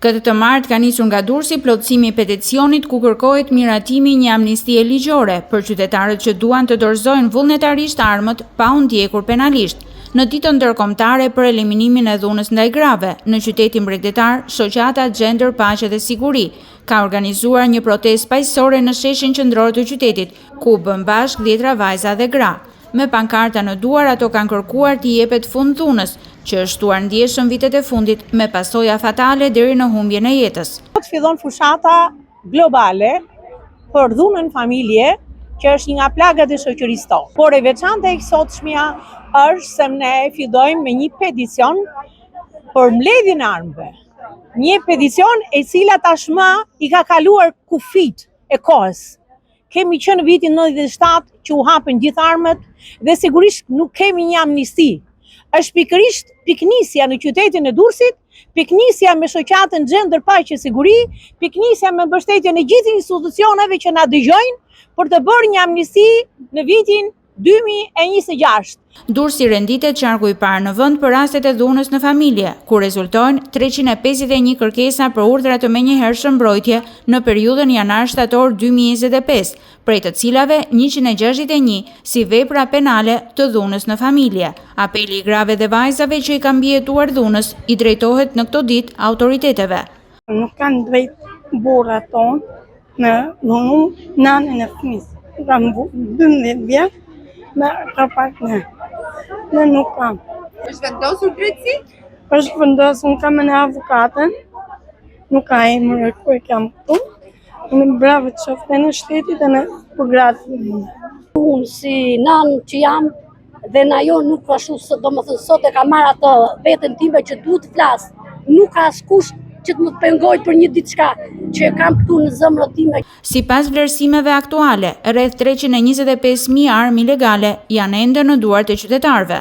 Këtë të martë ka nisur nga Durrësi plotësimi i peticionit ku kërkohet miratimi i një amnistie ligjore për qytetarët që duan të dorëzojnë vullnetarisht armët pa u ndjekur penalisht. Në ditën ndërkombëtare për eliminimin e dhunës ndaj grave, në qytetin bregdetar, shoqata Gender Paqe dhe Siguri ka organizuar një protestë paqësore në sheshin qendror të qytetit, ku u bënë bashkë dhjetra vajza dhe gra. Me pankarta në duar ato kanë kërkuar t'i jepet fund dhunës, që është shtuar ndjeshëm vitet e fundit me pasoja fatale deri në humbjen e jetës. Sot fillon fushata globale për dhunën në familje, që është një nga plagat e shoqërisë tonë. Por e veçanta e sotshmja është se ne fillojmë me një peticion për mbledhjen e armëve. Një peticion e cila tashmë i ka kaluar kufijtë e kohës. Kemi që në vitin 97 që u hapën gjithë armët dhe sigurisht nuk kemi një amnisti. Është pikërisht pikënisja në qytetin e Durrësit, pikënisja me shoqatën Gender Paqe Siguri, pikënisja me mbështetjen e gjithë institucioneve që na dëgjojnë për të bërë një amnisti në vitin 2026. Durrësi renditet qarku i parë në vend për rastet e dhunës në familje, ku rezultojnë 351 kërkesa për urdhra të menjëhershëm mbrojtje në periudhën janar-shtator 2025, prej të cilave 161 si vepra penale të dhunës në familje. Apeli i grave dhe vajzave që i kanë mbijetuar dhunës i drejtohet në këto ditë autoriteteve. Nuk kanë drejt burrat tonë me dhunu nanën e fëmijës. Kam 12 vjet me ka partner. Ne nuk kam. Është vendosur drejtësi? Është vendosur, unë kam në avokatën, nuk ka emër ku e kam këtu. Unë bravo të qoftë në shtetit e në për gratë. Unë si nanë që jam, Dhe në ajo nuk ashtu, domethënë sot e kam marrë atë veten time që duhet të flas. Nuk ka askush që të më pengoj për një diçka që e kam këtu në zemrën time. Sipas vlerësimeve aktuale, rreth 325.000 armë ilegale janë ende në duart e qytetarëve.